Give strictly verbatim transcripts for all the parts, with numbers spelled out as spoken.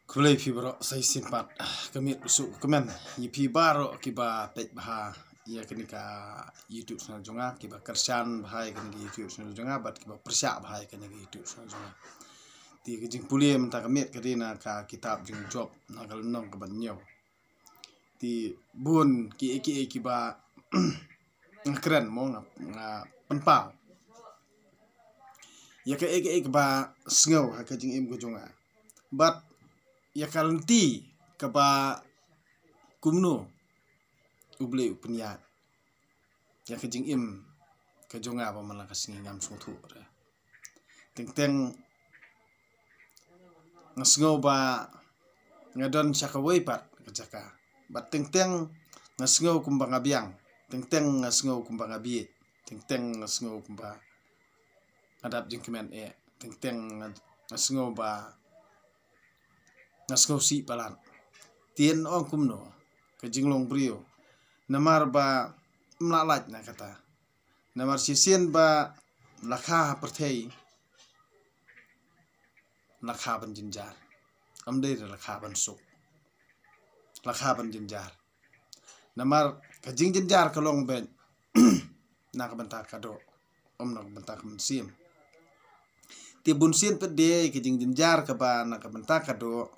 Khublei phi baroh sa shisien pat. Ka miet u suk kmen ïa phi baroh kiba peit bha ïa kane ka YouTube channel jong nga, kiba kyrshan bha ïa kane ka YouTube channel jong nga bad kiba pyrshah bha ïa kane ka YouTube channel jong nga. Te ka jingpule mynta ka miet ka dei na ka kitab jong Job, na ka lynnong kaba hynñiew. Te bun kiei kiei kiba nga kren mo, nga, nga pynpaw ïa kaei kaei kaba sngew ha ka jingim ka jong nga bad ïa ka lynti kaba kumno U Blei u pynïaid ïa ka jingim ka jong nga ba man la ka sngi ngam sngewthuh re. Teng teng nga sngew ba nga don sha kawei pat ka jaka, bad teng teng nga sngew kumba nga biang, teng teng nga sngew kumba nga bieit, teng teng nga sngew kumba nga dap jingkmen eh, teng teng nga, nga sngew ba nga sngewsih palat. Te yn ong kumno ka jinglong briew? Namar ba ym lah lait na kata. Namar shisien ba la kha ha pyrthei, la kha ban jynjar. Ym dei re la kha ban suk, la kha ban jynjar. Namar ka jingjynjar ka long beit na ka bynta ka doh, ym na ka bynta ka mynsiem. Te bun sien pat de ka jingjynjar kaba na ka bynta ka doh,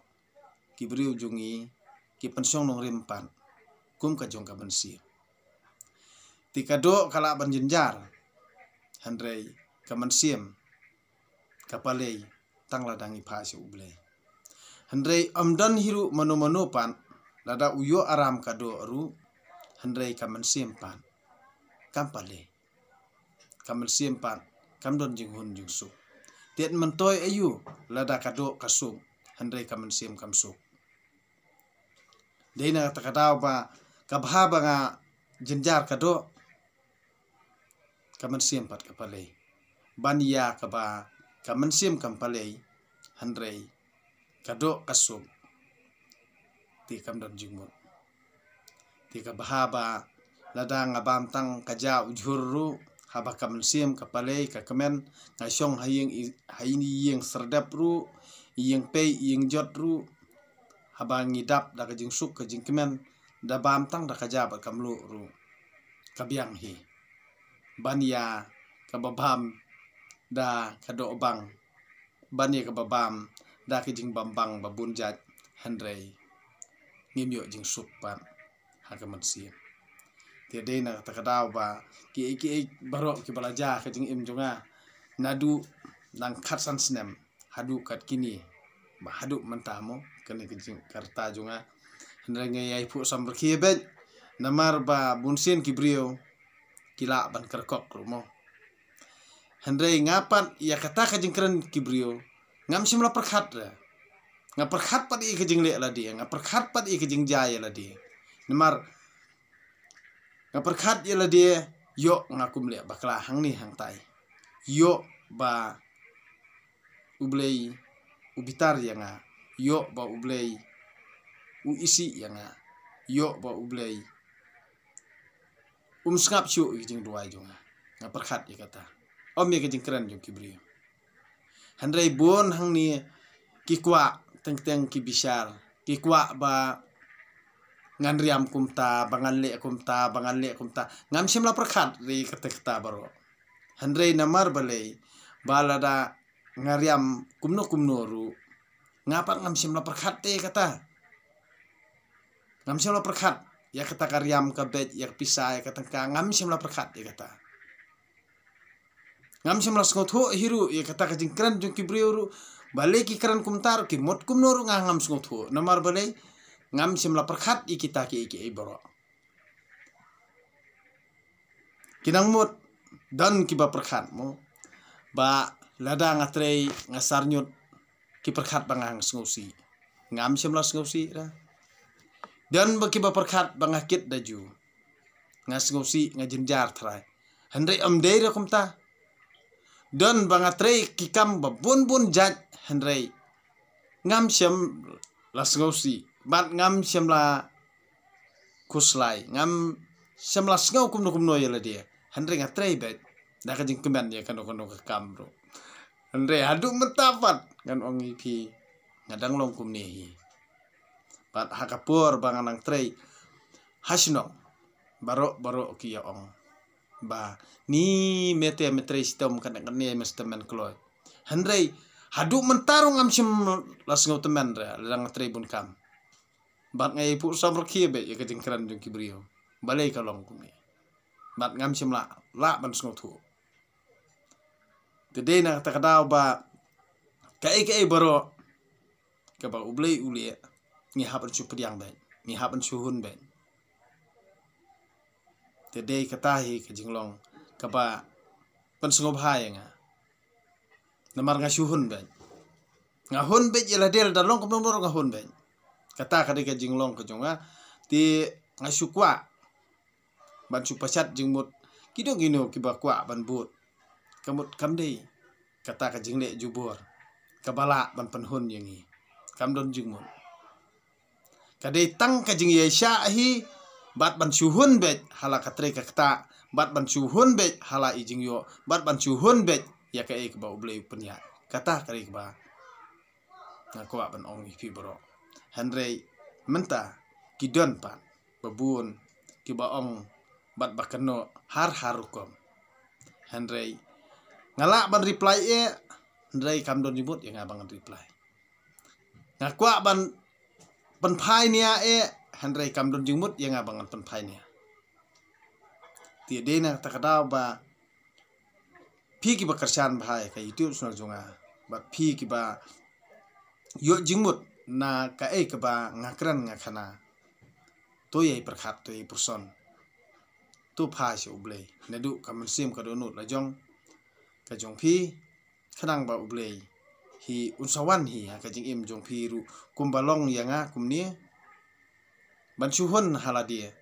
ki briew jong ngi ki pynshong nongrim pat kum ka jong ka mynsiem. Te ka doh ka lah ban jynjar, hynrei ka mynsiem ka palei tang lada ngi phah sha U Blei. Hynrei ym don hi ruh mano mano pat, lada u ïoh aram ka doh ruh, hynrei ka mynsiem pat kam palei. Ka mynsiem pat kam don jinghun jingsuk. Te yn myntoi aïu lada ka doh ka suk, hynrei ka mynsiem kam suk? Dei na kata ka daw ba ka bha ba nga jynjar ka doh, ka mynsiem pat ka palei. Ban ïa kaba ka mynsiem kam palei, hynrei ka doh ka suk, te kam don jingmut. Te ka bha ba lada nga bam tang ka ja u jhur ruh, haba ka mynsiem ka palei ka kmen, nga shong ha ïing i, ha ïing i ïing syrdep ruh, ïing pei ïing jot ruh, haba ngi dap da ka jingsuk ka jingkmen, da bam tang da ka ja bad ka mluh ruh, ka biang hi. Ban ïa kaba bam da ka doh bang, ban ïa kaba bam da ka jingbam bang ba bun jait, hynrei ngim ïoh jingsuk pat ha ka mynsiem. Te dei na kata ka daw ba kiei kiei baroh kiba la jia ka jingim jong nga, naduh nang khatsan snem haduh kat kine, ba haduh mynta mo, kane ka jing, ka rta jong nga. Hynrei nga ïai phuh samrkhie beit, namar ba bun sien ki briew ki lah ban kyrkok ruh mo. Hynrei nga pat ïa kata ka jingkren ki briew ngam shym la pyrkhat re. Nga pyrkhat pat ïa ka jingleh lade, nga pyrkhat pat ïa ka jingjia ïa lade. Namar nga pyrkhat ïa lade, ïoh nga kum leh bakla hangne hangtai. Ïoh ba U Blei u bitar ïa nga, ïoh ba U Blei u isih ïa nga, ïoh ba U Blei um sngap shuh ïa ka jingduwai jong nga. Nga pyrkhat ïa kata, ym ïa ka jingkren jong ki briew. Hynrei bun hangne ki kwah, teng teng ki bishar, ki kwah ba ngan riam kumta, ba ngan leh kumta, ba ngan leh kumta. Ngam shym la pyrkhat re kata kata baroh. Hynrei namar balei? Ba lada nga riam kumno kumno ruh, nga pat ngam shym la pyrkhat te kata. Ngam shym la pyrkhat ïa kata ka riam ka beit, ïa ka pisa, ïa ka tyngka, ngam shym la pyrkhat ïa kata. Ngam shym la sngewthuh hi ruh ïa kata ka jingkren jong ki briew ruh. Balei ki kren kumta ruh, ki mut kumno ruh, nga ngam sngewthuh. Namar balei? Ngam shym la pyrkhat ïa kita kiei kiei baroh. Ki nang mut, don kiba pyrkhat mo, ba lada nga trei nga sar ñiut, ki pyrkhat ba nga sngewsih. Ngam shym la sngewsih re. Don ba kiba pyrkhat ba nga kit da ju, nga sngewsih, nga jynjar trai. Hynrei ym dei re kumta. Don ba nga trei ki kam ba bun bun jait, hynrei ngam shym la sngewsih bad ngam shym la khuslai, ngam shym la sngew kumno kumno ïa lade. Hynrei nga trei beit da ka jingkmen ïa kano kano ka kam ruh. Hynrei haduh mynta pat ngan ong ïa phi, nga dang long kumne hi. Bad ha ka por ba nga nang trei ha shnong, baroh baroh ki ïa ong ba ni me te me trei shitom kane kane me shitom men kloi. Hynrei haduh mynta ruh ngam shym la sngewtymmen re lada nga trei bun kam. Bad nga ïa phuh samrkhie beit ïa ka jingkren jong ki briew. Balei ka long kumne? Bad ngam shym lah lah ban sngewthuh. Te dei na kata ka daw ba kaei kaei baroh kaba U Blei u leh, ngi hap ban shu pdiang beit, ngi hap ban shu hun beit. Te dei kata hi ka jinglong kaba pynsngewbha ïa nga. Namar nga shu hun beit. Nga hun beit ïa lade lada long kumno kumno nga hun beit. Kata ka dei ka jinglong ka jong nga. Te nga shu kwah ban shu pashat jingmut kino kino kiba kwah ban bud. Ka mut kam dei kata ka jingleh jubor kaba lah ban pynhun ïa ngi. Kam don jingmut. Ka dei tang ka jingïaishah hi bad ban shu hun beit ha la ka trei ka ktah, bad ban shu hun beit ha la i jingïoh, bad ban shu hun beit ïa kaei kaba U Blei u pynïaid. Kata ka dei kaba nga kwah ban ong ïa phi baroh. Hynrei mynta ki don pat ba bun kiba ong bad ba kynnoh har har rukom. Hynrei nga lah ban reply eh, hynrei kam don jingmut ïa nga ban reply. Nga kwah ban pynphai nia eh, hynrei kam don jingmut ïa nga ban pynphai nia. Te dei na kata ka daw ba phi kiba kyrshan bha ïa ka YouTube channel jong nga, bad phi kiba ïoh jingmut na kaei kaba nga kren nga khana, to ïai pyrkhat, to ïai pyrshon, to phai sha U Blei. Naduh ka mynsiem ka dohnud la jong ka jong phi, khnang ba U Blei hi un sa wan hi ha ka jingim jong phi ruh kumba long ïa nga kumne. Ban shu hun ha lade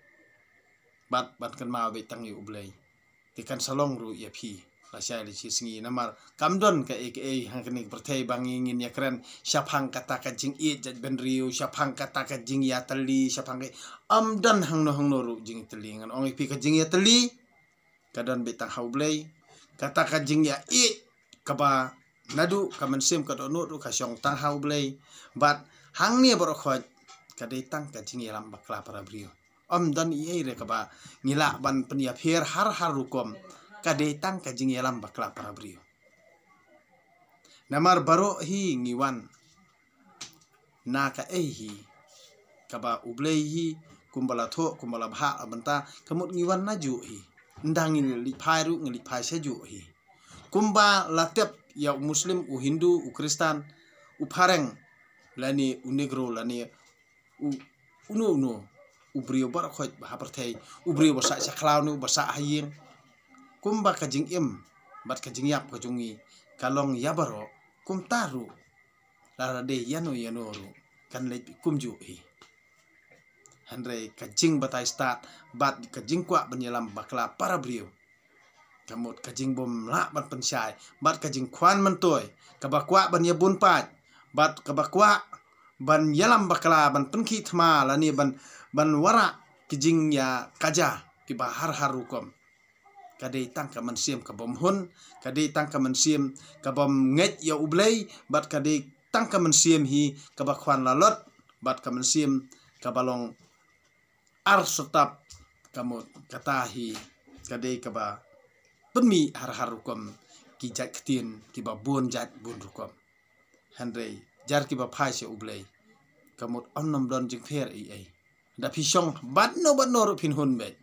bad ban kynmaw beit tang ïa U Blei. Te kan sa long ruh ïa phi. Lashai la shi sngi namar kam don kaei kaei ha kane ka pyrthei ba ngi ngin ïa kren shaphang kata ka jingïeit jaitbynriew, shaphang kata ka jingïatylli, shaphang ka, ym don hangno hangno ruh jingïatylli. Ngan ong ïa phi ka jingïatylli ka don beit tang ha U Blei. Kata ka jingïaieit kaba naduh ka mynsiem ka dohnud ruh ka shong tang ha U Blei. Bad hangne baroh khoit ka dei tang ka jingïalam bakla para briew. Ym don ei ei re kaba ngi lah ban pynïapher har har rukom. Ka dei tang ka jingïalam bakla para briew. Namar baroh hi ngi wan na kaei hi kaba U Blei hi kumba la thoh, kumba la bhah la bynta, ka mut ngi wan najuh hi. Ynda ngi leit phai ruh ngi leit phai shajuh hi. Kumba la tep ïa u Muslim, u Hindu, u Khristan, u phareng, lane u Negro, lane u, uno uno u briew baroh khoit ba ha pyrthei, u briew ba sah sha khlaw ne u ba sah ha ïing. Kumba ka jingim bad ka jingïap ka jong ngi ka long ïa baroh, kumta ruh lada dei ïano ïano ruh kan leit kumjuh hi. Hynrei ka jingbatai stad bad ka jingkwah ban ïalam bakla para briew, ka mut ka jingbym lah ban pynshai bad ka jingkhwan myntoi, kaba kwah ban ïabun paid bad kaba kwah ban ïalam bakla, ban pynkhih thma lane ban, ban wanrah ki jingïakajia kiba har har rukom. Ka dei tang ka mynsiem ka bym hun, ka dei tang ka mynsiem ka bym ngeit ïa U Blei, bad ka dei tang ka mynsiem hi kaba khwan lalot, bad ka mynsiem kaba long artatap, ka mut kata hi ka dei kaba pynmih har har rukom ki jait ktien kiba bun jait bun rukom. Hynrei jar kiba phai sha U Blei, ka mut ym nym don jingpher ei ei. Da phi shong bad no bad no ruh phin hun beit.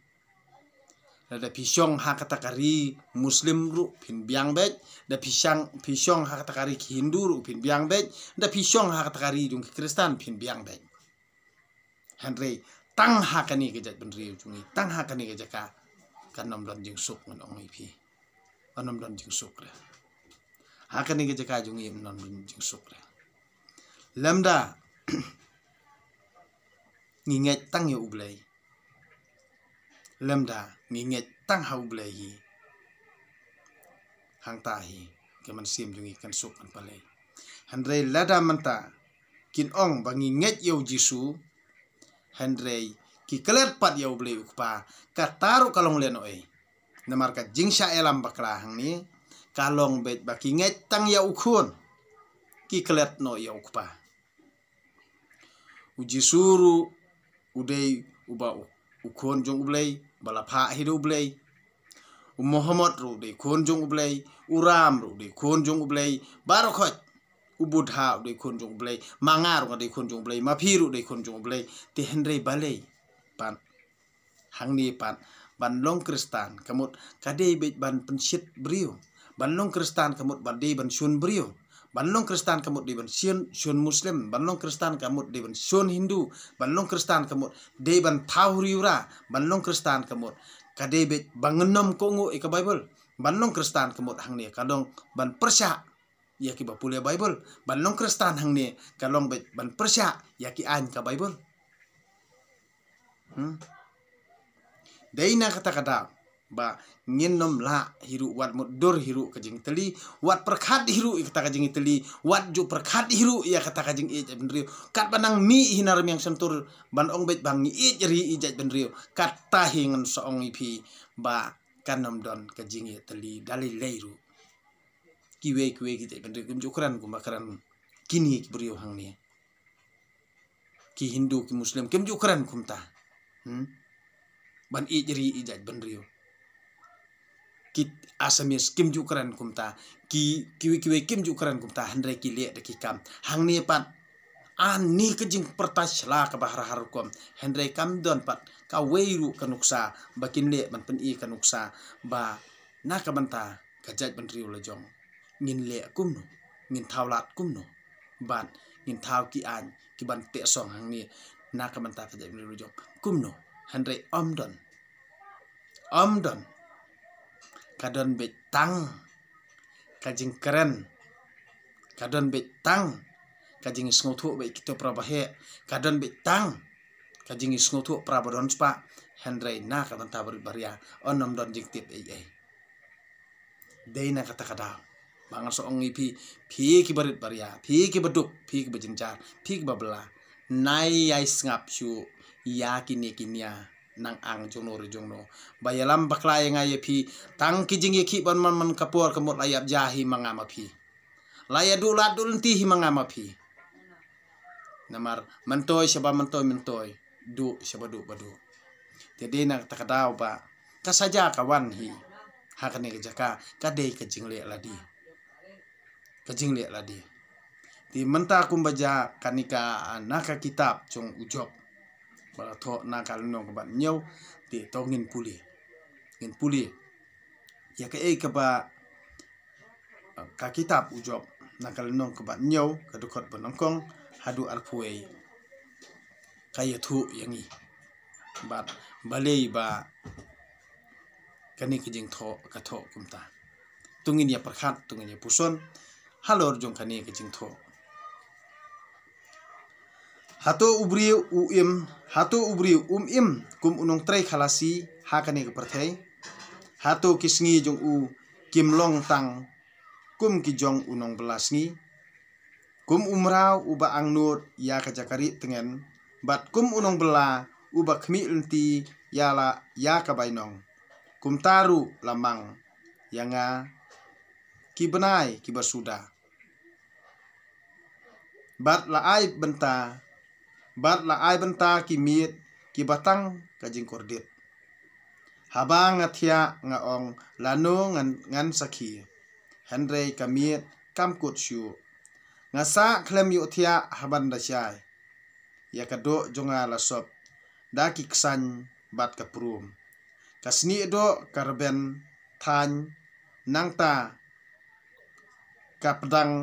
Da phi shong ha kata ka ri Muslim ruh phin biang beit. Da phi shang, phi shong ha kata ka ri ki Hindu ruh phin biang beit. Da phi shong ha kata ka ri jong ki Khristan phin biang beit. Hynrei tang ha kane ka jaitbynriew jong ngi, tang ha kane ka jaka, kan ym don jingsuk, ngan ong ïa phi. Kan ym don jingsuk re. Ha kane ka jaka jong ngi ym don jingsuk re. Lymda ngi ngeit tang ïa U Blei, lymda ngi ngeit tang ha U Blei hi, hangta hi ka mynsiem jong ngi kan suk kan palei. Hynrei lada mynta kin ong ba ngi ngeit ïa U Jisu, hynrei ki klet pat ïa U Blei U Kpa, kata ruh ka long lehnohei. Namar ka jingshah ïalam bakla hangne ka long beit ba ki ngeit tang ïa U Khun, ki klet noh ïa U Kpa. U Jisu ruh u dei uba u, u khun jong U Blei, ba la phah hi da U Blei. U Muhammad ruh u dei khun jong U Blei, u Ram ruh u dei khun jong U Blei, baroh khoit. U Buddha u dei khun jong U Blei, ma nga ruh nga dei khun jong U Blei, ma phi ruh u dei khun jong U Blei. Te hynrei balei pat hangne pat ban long Khristan ka mut ka dei beit ban pynshit briew. Ban long Khristan ka mut ba dei ban shun briew. Ban long Khristan ka mut dei ban shun, shun Muslim. Ban long Khristan ka mut dei ban shun Hindu. Ban long Khristan ka mut dei ban thaw riewra. Ban long Khristan ka mut ka dei beit ba ngin ym kohnguh ïa ka Baibl. Ban long Khristan ka mut hangne ka long ban pyrshah ïa kiba pule Baibl. Ban long Khristan hangne ka long beit ban pyrshah ïa ki aiñ ka Baibl. Hmm. Dei na kata ka daw ba ngin ym lah hi ruh wat mutdur hi ruh ka jingtylli, wat pyrkhat hi ruh ïa kata ka jingtylli, wat ju pyrkhat hi ruh ïa kata ka jingïeit bynriew. Katba nang mih hi na Rmiang Shyntur ban ong beit ba ngi ïeit ri ïa jait bynriew, kata hi ngan sa ong ïa phi ba kan ym don ka jingïeit tylli da lei lei ruh. Kiwei kiwei ki jait bynriew kim ju kren kumba kren kine ki briew hangne. Ki Hindu, ki Muslim kim ju kren kumta. Hmm? Ban ïeit ri ïa jait bynriew. Ki Assamese kim ju kren kumta. Ki kiwei kiwei kim ju kren kumta, hynrei ki leh da ki kam. Hangne pat, ani ka jingpyrta sla kaba har har rukom. Hynrei kam don pat kawei ruh ka nuksa ba kin leh ban pyni ka nuksa ba na ka bynta ka jait bynriew la jong. Ngin leh kumno, ngin thaw lad kumno, bad ngin thaw ki aiñ kiban teh song hangne na ka bynta ka jait bynriew la jong kumno. Hynrei ym don. Ym don. Ka don beit tang ka jingkren. Ka don beit tang ka jingsngewthuh beit kito para baheh. Ka don beit tang ka jingsngewthuh para ba don spah. Hynrei na ka bynta barit baria, ym don jingtip ei ei. Dei na kata ka daw ba ngan sa ong ïa phi, phi ki barit baria, phi ki baduk, phi ki bajynjar, phi ki babla, nai ïai sngap shuh ïa kine ki nia nang ang jongno re jongno ba ïalam bakla ïa nga ïa phi. Tang ki jingïakhih ban man man ka por ka mut la ïap ja hi ma nga ma phi. La ïa duh lad duh lynti hi ma nga ma phi. Namar myntoi shaba myntoi myntoi, duh shaba duh ba duh. Te dei na kata ka daw ba ka saja ka wan hi ha kane ka jaka, ka dei ka jingleh lade. Ka jingleh lade. Te mynta kumba ja kane ka, ah, na ka kitab jong u Job ba la thoh na ka lynnong kaba hynñiew, te to ngin pule. Ngin pule ïa kaei kaba ka kitab u Job na ka lynnong kaba hynñiew, ka dkhot ba nyngkong haduh arphew wei, ka ïathuh ïa ngi bad balei ba kane ka jingthoh ka thoh kumta. To ngin ïa pyrkhat, to ngin ïa puson halor jong kane ka jingthoh. Hato u briew u im, hato u briew um im kum u nongtrei khalasi ha kane ka pyrthei? Hato ki sngi jong u kim long tang kum ki jong u nongbylla sngi? Kum u mraw uba angnud ïa ka jaka rieh tngen, bad kum u nongbylla uba khmih lynti ïa la ïa ka bainong, kumta ruh la mang ïa nga ki bnai kiba suda. Bad la ai bynta, bad la ai bynta ki miet kiba tang ka jingkordit. Haba nga thiah nga ong, lano ngan, ngan sakhi? Hynrei ka miet kam kut shuh. Nga sah khlem ïohthiah haban da shai. Ïa ka doh jong nga la sop da ki ksain bad ka prum. Ka snieh doh ka rben thaiñ, nangta ka pdang,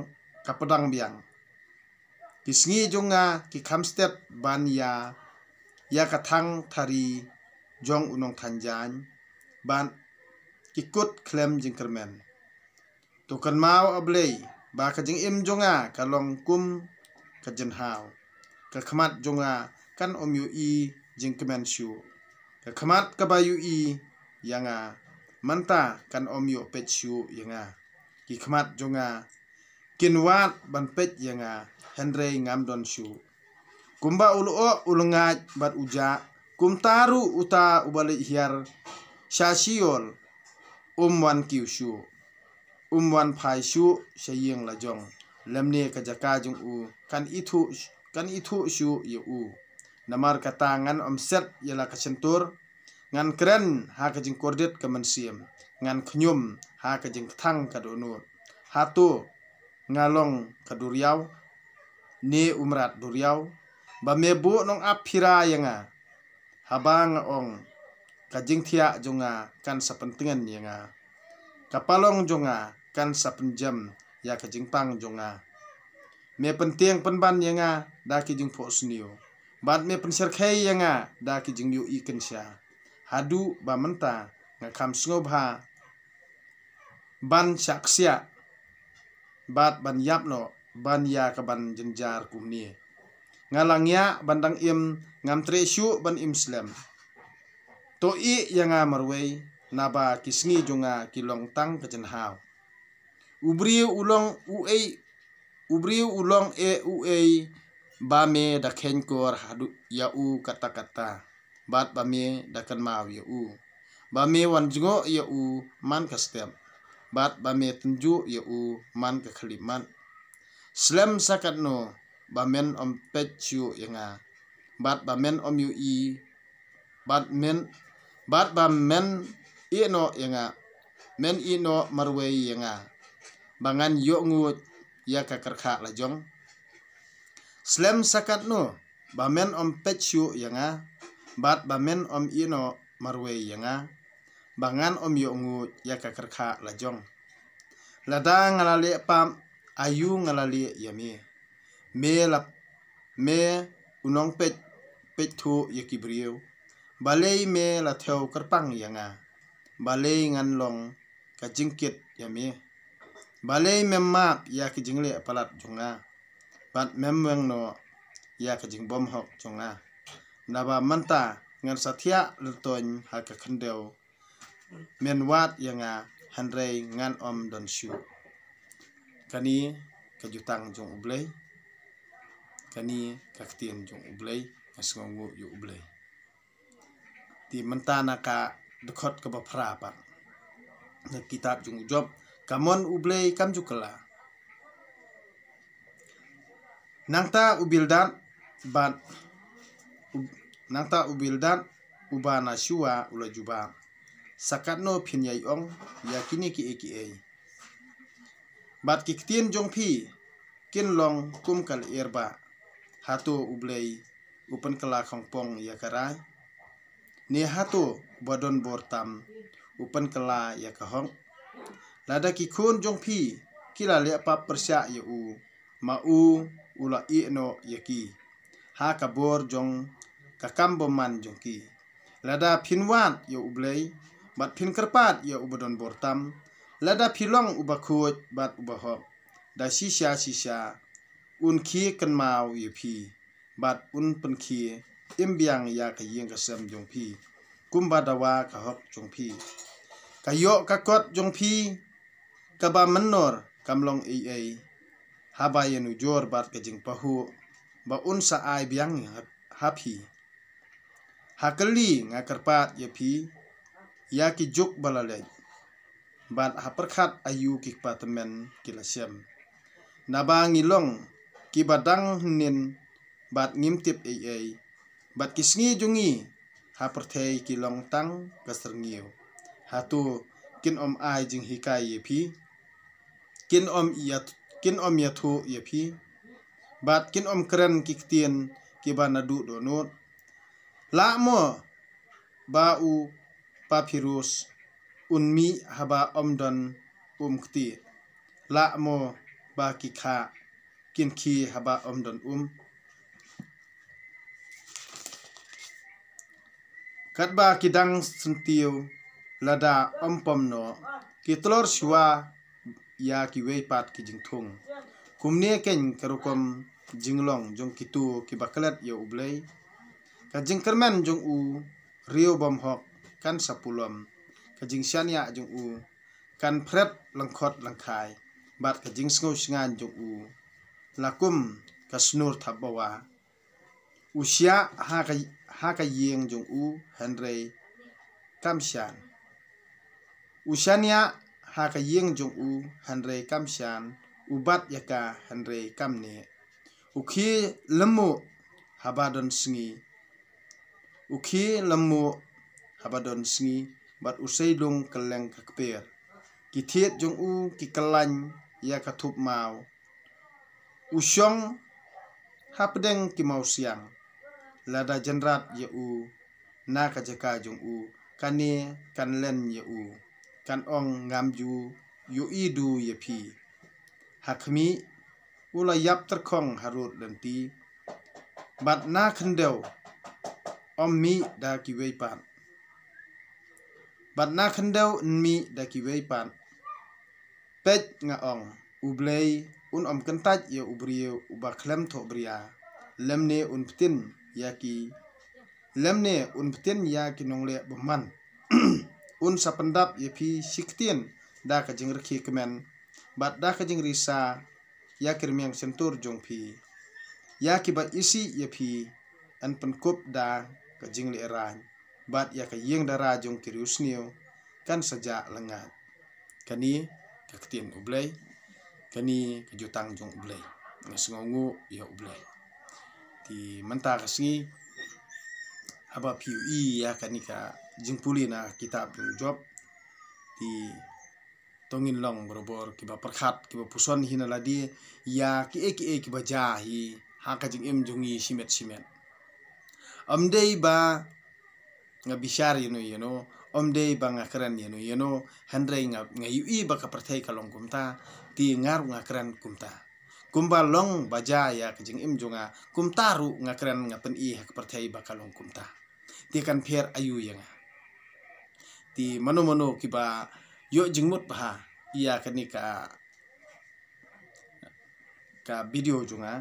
ka pdang biang. Ki sngi jong nga ki kham stet ban ïa, ïa ka thang thari jong u nongthaiñ jaiñ, bad ki kut khlem jingkyrmen. To kynmaw, A Blei, ba ka jingim jong nga ka long kum ka jynhaw. Ka khmat jong nga kan ym ïohi jingkmen shuh. Ka khmat kaba ïohi ïa nga mynta kan ym ïoh peit shuh ïa nga. Ki khmat jong nga kin wad ban peit ïa nga, hynrei ngam don shuh. Kumba u lyoh u lyngngaid bad u jah, kumta ruh uta uba leit hiar sha Sheol um wan kiew shuh. Um wan phai shuh sha ïing la jong, lymne ka jaka jong u kan ithuh, kan ithuh shuh ïa u. Namar kata ngan ym set ïa la ka shyntur, ngan kren ha ka jingkordit ka mynsiem, ngan khñium ha ka jingkthang ka dohnud. Hato nga long ka duriaw, ne u mrad duriaw, ba me buh nongap phira ïa nga? Haba nga ong, ka jingthiah jong nga kan sa pyntngen ïa nga, ka palong jong nga kan sa pynjem ïa ka jingpang jong nga. Me pyntieng pynban ïa nga da ki jingphohsniew, bad me pynshyrkhei ïa nga da ki jingïohi kynsha, haduh ba mynta nga kham sngewbha ban shah ksiah, bad ban ïap noh ban ïa kaban jynjar kumne. Nga la ngiah ban dang im, ngam treh shuh ban im slem. To ïeh ïa nga marwei, naba ki sngi jong nga ki long tang ka jynhaw. U briew u long uei, u briew u long eh uei, ba me da kheiñkor haduh ïa u katta katta, bad ba me da kynmaw ïa u, ba me wan jngoh ïa u man ka step, bad ba me tynjuh ïa u man ka khyllipmat. Slem sa katno ba men ym peit shuh ïa nga, bad ba men ym ïohi, bad men, bad ba men ïeh noh ïa nga, men ïeh noh marwei ïa nga, ba ngan ïoh nguid ïa ka kyrkhah la jong. Slem sa katno ba men ym peit shuh ïa nga, bad ba men ym ïeh noh marwei ïa nga, ba ngan ym ïoh nguid ïa ka kyrkhah la jong. Lada nga la leh pap, aïu nga la leh ïa me? Me la, me u nongpeit, peit thuh ïa ki briew. Balei me la thew kyrpang ïa nga? Balei ngan long ka jingkit ïa me? Balei mem map ïa ki jingleh palat jong nga, bad mem weng noh ïa ka jingbymhok jong nga? Naba mynta ngan sa thiah lyntoiñ ha ka khyndew, men wad ïa nga, hynrei ngan ym don shuh. Kane ka jutang jong U Blei, kane ka ktien jong U Blei, nga sngewnguh ïa U Blei. Te mynta na ka dkhot kaba phra pat na kitab jong u Job, ka mon U Blei kam ju kylla. Nangta u Bildad bad u, nangta u Bildad uba na Shuwa u la jubab, sa katno phin ïai ong ïa kine kiei kiei? Bad ki ktien jong phi kin long kum ka lyer ba. Hato U Blei u pynkylla khongpong ïa ka rai? Ne hato uba don bor tam u pynkylla ïa ka hok? Lada ki khun jong phi ki la leh pap pyrshah ïa u, ma u u la ïeh noh ïa ki ha ka bor jong ka kam bymman jong ki. Lada phin wad ïa U Blei, bad phin kyrpad ïa uba don bor tam, lada phi long uba khuid bad uba hok, da shisha shisha un khie kynmaw ïa phi, bad un pynkhie im biang ïa ka ïing ka sem jong phi, kumba dawa ka hok jong phi. Ka ïoh ka kot jong phi kaba mynnor kam long ei ei haba ïanujor bad ka jingpahuh ba un sa ai biang ha, ha phi. Ha kali nga kyrpad ïa phi ïa ki juk ba la leit, bad ha pyrkhat aïu ki kpa tymmen ki la shem. Naba ngi long kiba dang hynnin bad ngim tip ei ei, bad ki sngi jong ngi ha pyrthei ki long tang ka syrngiew. Hato kin ym ai jinghikai ïa phi? Kin ym ïa, kin ym ïathuh ïa phi, bad kin ym kren ki ktien kiba naduh dohnud? Lah mo ba u papyrus un mih haba ym don um ktieh? Lah mo ba ki khah kin khie haba ym don um? Katba ki dang syntiew lada ym pom noh, ki tlor shuwa ïa kiwei pat ki jingthung. Kumne keiñ ka rukom jinglong jong kito kiba klet ïa U Blei. Ka jingkyrmen jong u riew bymhok kan sa pulom, ka jingshaniah jong u kan phret lyngkhot lyngkhai, bad ka jingsngew shngaiñ jong u la kum ka snur thapbawa. U shiah ha ka, ha ka ïing jong u, hynrei kam shan. U shaniah ha ka ïing jong u, hynrei kam shan. U bat ïa ka, hynrei kam neh. U khie lymmuh haba don sngi. U khie lymmuh haba don sngi, bad u seilung kylleng ka kper. Ki thied jong u ki kyllain ïa ka thup maw. U shong hapdeng ki mawsiang. Lada jynrat ïa u na ka jaka jong u, kane kan len ïa u, kan ong, ngam ju ïohi du ïa phi. Ha khmih, u la ïap tyrkhong harud lynti. Bad na khyndew, ym mih da kiwei pat. Bad na khyndew yn mih da kiwei pat. Peit, nga ong, U Blei un ym kyntait ïa u briew uba khlem thohbria, lymne un pyntin ïa ki, lymne un pyntin ïa ki nongleh bymman. Un sa pyndap ïa phi shi ktien da ka jingrkhie kmen, bad da ka jingrisa ïa ki rmiang shyntur jong phi. Ïa kiba isih ïa phi yn pynkup da ka jinglehrain, bad ïa ka ïing dara jong ki riewsniew kan sa jah lyngngad. Kane ka ktien U Blei, kane ka jutang jong U Blei. Nga sngewnguh ïa U Blei. Te mynta ka sngi, haba phi ïohi ïa kane ka jingpule na kitab jong u Job, te to ngin long barabor kiba pyrkhat, kiba puson hi na lade ïa kiei kiei kiba jia hi ha ka jingim jong ngi shimet shimet. Ym dei ba nga bishar ïano ïano, ym dei ba nga kren ïano ïano, hynrei nga, nga ïohi ba ka pyrthei ka long kumta, te nga ruh nga kren kumta. Kumba long ba jia ïa ka jingim jong nga, kumta ruh nga kren, nga pyni ha ka pyrthei ba ka long kumta. Te kan pher aïu ïa nga? Te mano mano kiba ïoh jingmut bha ïa kane ka, ka video jong nga,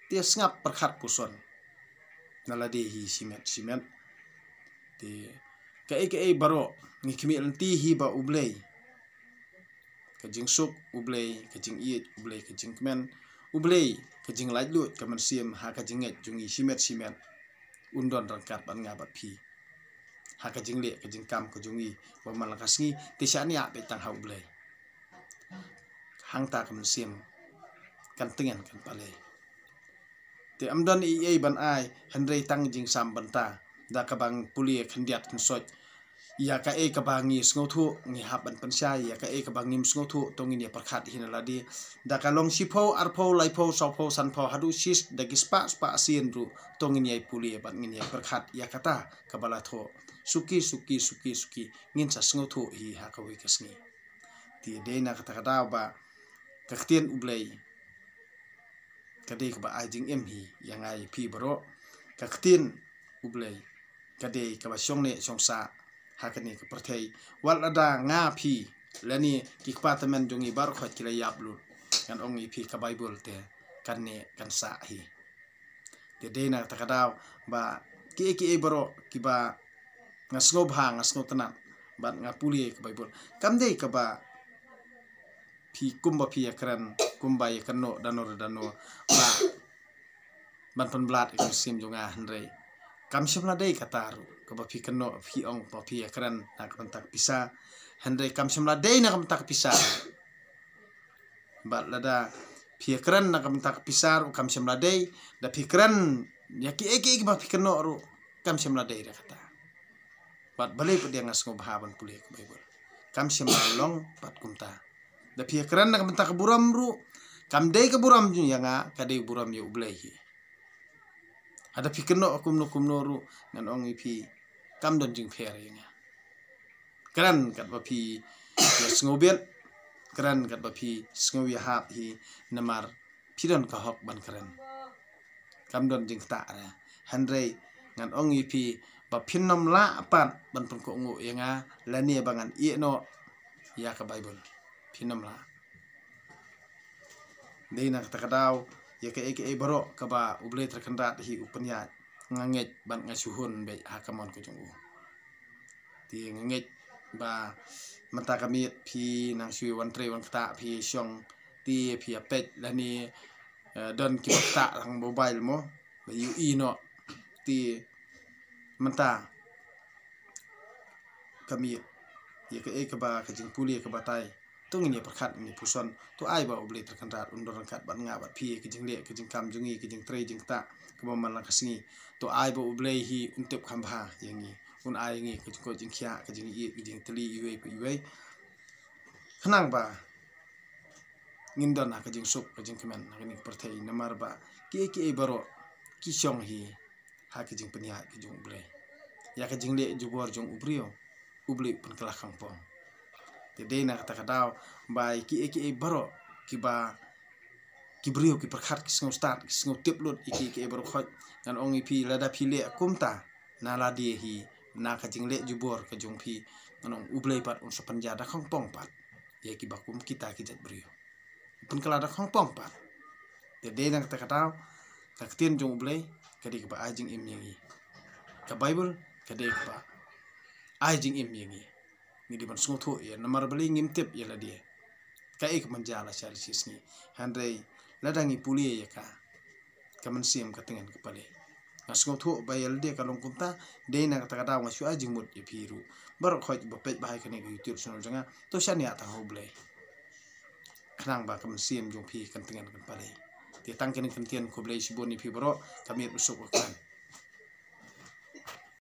te sngap pyrkhat puson na lade hi shimet shimet. Te kaei kaei baroh ngi khmih lynti hi ba U Blei, ka jingsuk U Blei, ka jingïeit U Blei, ka jingkmen U Blei, ka jinglaitluid ka mynsiem ha ka jingngeit jong ngi shimet shimet, un don ryngkat bad nga bad phi ha ka jingleh ka jingkam ka jong ngi ba man la ka sngi. Te shaniah beit tang ha U Blei, hangta ka mynsiem kan tngen kan palei. Te ym don ei ei ban ai, hynrei tang jingsam bynta da kaba ngi pule khyndiat khynsoit ïa kaei kaba ngi sngewthuh, ngi hap ban pynshai ïa kaei kaba ngim sngewthuh, to ngin ïa pyrkhat hi na lade. Da ka long shiphew, arphew, laiphew, sawphew, sanphew, haduh shis, da ki spah spah sien ruh, to ngin ïa pule bad ngin ïa pyrkhat ïa kata kaba la thoh. Suki suki suki suki ngin sa sngewthuh hi ha kawei ka sngi. Te dei na kata ka daw ba ka ktien U Blei ka dei kaba ai jingim hi ïa nga ïa phi baroh. Ka ktien U Blei ka dei kaba shong neh shong sah ha kane ka pyrthei. Wat lada nga phi lane ki kpa tymmen jong ngi baroh khoit ki la ïap lut, ngan ong ïa phi ka Baibl te kan neh kan sah hi. Te dei na kata ka daw ba kiei kiei baroh kiba nga sngewbha, nga sngewtynnat bad nga pule ka Baibl, kam dei kaba phi kumba phi ïakren, kumba ïakynnoh dano re dano ba ban pynblad ïa ka mynsiem jong nga, hynrei kam shym la dei kata ruh kaba phi kynnoh, phi ong ba phi ïakren na ka bynta ka pisa, hynrei kam shym la dei na ka bynta ka pisa. Bad lada phi ïakren na ka bynta ka pisa ruh kam shym la dei, da phi kren ïa kiei kiei kiba phi kynnoh ruh kam shym la dei da kata. Bad balei pat ïa nga sngewbha ban pule ka Baibl, kam shym la long pat kumta. Da phi ïakren na ka bynta ka burom ruh, kam dei ka burom jong ïa nga, ka dei burom ïa U Blei hi. Hada phi kynnoh kumno kumno ruh ngan ong ïa phi kam don jingpher ïa nga. Kren katba phi ïa sngewbit, kren katba phi sngew ïahap hi, namar phi don ka hok ban kren. Kam don jingktah re. Hynrei ngan ong ïa phi ba phin ym lah pat ban pynkohnguh ïa nga lane ba ngan ïehnoh ïa ka Baibl. Phin ym lah. Dei na kata ka daw ïa kaei kaei baroh kaba U Blei Trai Kynrad hi u pynïaid, nga ngeit bad nga shu hun beit ha ka mon ka jong u. Te nga ngeit ba mynta ka miet phi nang shu wan trei wan ktah, phi shong te phi ïa peit lane, eh, don kiba ktah tang mobile mo, ba ïohi noh. Te mynta ka miet ïa kaei kaba ka jingpule ka batai To ngin ïa pyrkhat, ngin ïa puson. To ai ba U Blei Trai Kynrad un don ryngkat bad nga bad phi, ka jingleh ka jingkam jong ngi, ka jingtrei jingktah kaba man la ka sngi. To ai ba U Blei hi un tip kham bha ïa ngi, un ai ïa ngi ka jingkoit jingkhiah, ka jingïeit, ka jingtylli iwei pa iwei, khnang ba ngin don ha ka jingsuk ka jingkmen ha kane ka pyrthei. Namar ba kiei kiei baroh ki shong hi ha ka jingpynïaid ka jong U Blei. Ïa ka jingleh jubor jong u briew, U Blei u pynkylla khongpong. Te dei na kata ka daw ba ïa kiei kiei baroh kiba ki briew ki pyrkhat, ki sngewstad, ki sngewtip lut ïa kiei kiei baroh, khoit ngan ong ïa phi, lada phi leh kumta na lade hi, na ka jingleh jubor ka jong phi, ngan ong U Blei pat un sa pynjah da khongpong pat ïa kiba kum kita ki jait briew. Pynkylla da khongpong pat. Te dei na kata ka daw, ka ktien jong U Blei ka dei kaba ai jingim ïa ngi. Ka Baibl ka dei kaba ai jingim ïa ngi. Ngi dei ban sngewthuh ïa, namar balei ngim tip ïa lade kaei ka mynjah la sha la shi sngi. Hynrei lada ngi pule ïa ka, ka mynsiem ka tngen ka pale. Nga sngewthuh ba ïa lade ka long kumta. Dei na kata ka daw nga shu ai jingmut ïa phi ruh baroh khoit ba peit ba ha kane ka YouTube channel jong nga, to shaniah tang ha U Blei, khnang ba ka mynsiem jong phi kan tngen kan pale. Te tang kane ka ktien, khublei shibun ïa phi baroh, ka miet u suk u kmen.